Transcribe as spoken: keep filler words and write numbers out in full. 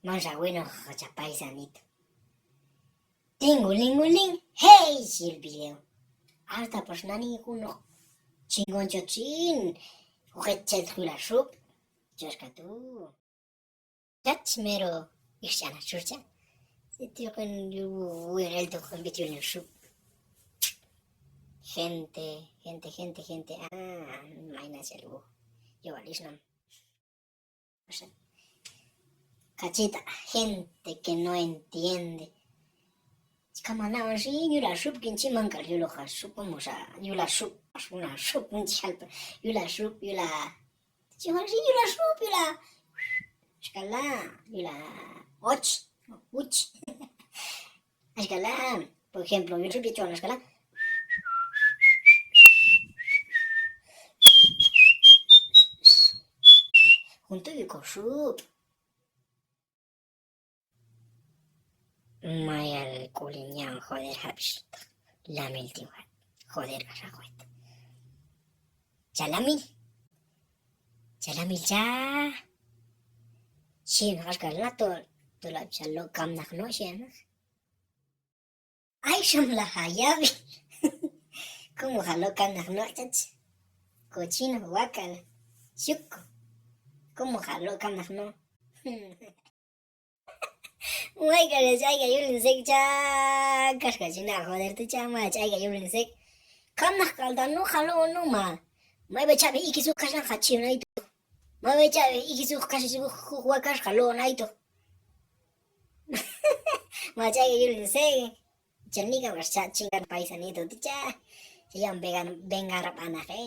Manxa wenoq cha paisanito. Tingo lingo ling, hey, xhi el video. Hasta pax nani junoq chingon chot xin. Jujet chet jula xub. Chach katu'. Chach mero ix ch'ana churcha. Si ti ken yu wen el tu ken bit yul xub. Gente, gente, gente, gente. Ah, may na chal wu. Yo wal ix nam. Kachita, gente que no entiende. Kama na wan xin yul a xub kin chi man k'al yul oq a xub, como xa yul a xub, a xub, a xub, un chi jalpa, yul a xub, yul a, chi wan xin yul a xub, yul a, xkala, yul a, och, uch. Axka la, por ejemplo, yul xub yet chon axka la. Jun tu' yul ko xub. Mayal k'ul hin ya'on joder jab'ix. Lamil ti' wal. Joder k'ax aq' wet. Cha lamil. Cha lamil cha. Xhi naq axka la tol, tol ab' cha lo' kamnaq no', xhi naq. Ay, xam la jayab'i. ¿Cómo ja lo' kamnaq no', chach? Cochino, guácala. Xyuko. ¿Cómo ja lo' kamnaq no'? May k'al ch'ay k'a yul hin sek' cha, kax k'a chi na' joder tu' cha, may ch'ay k'a yul hin sek'. Kamnaq k'al ta no' ja lo' no' ma. May b'ay chab'ej ikis uj kaxlan ja chi'on aytoq. May b'ay chab'ej ikis uj kaxlan juj wakax ja lo' aytoq. May ch'ay k'a yul hin sek'. Chan nik' k'apax cha chingan paisanito ti' cha. Cha ya'on vengar, vengar b'anaqe.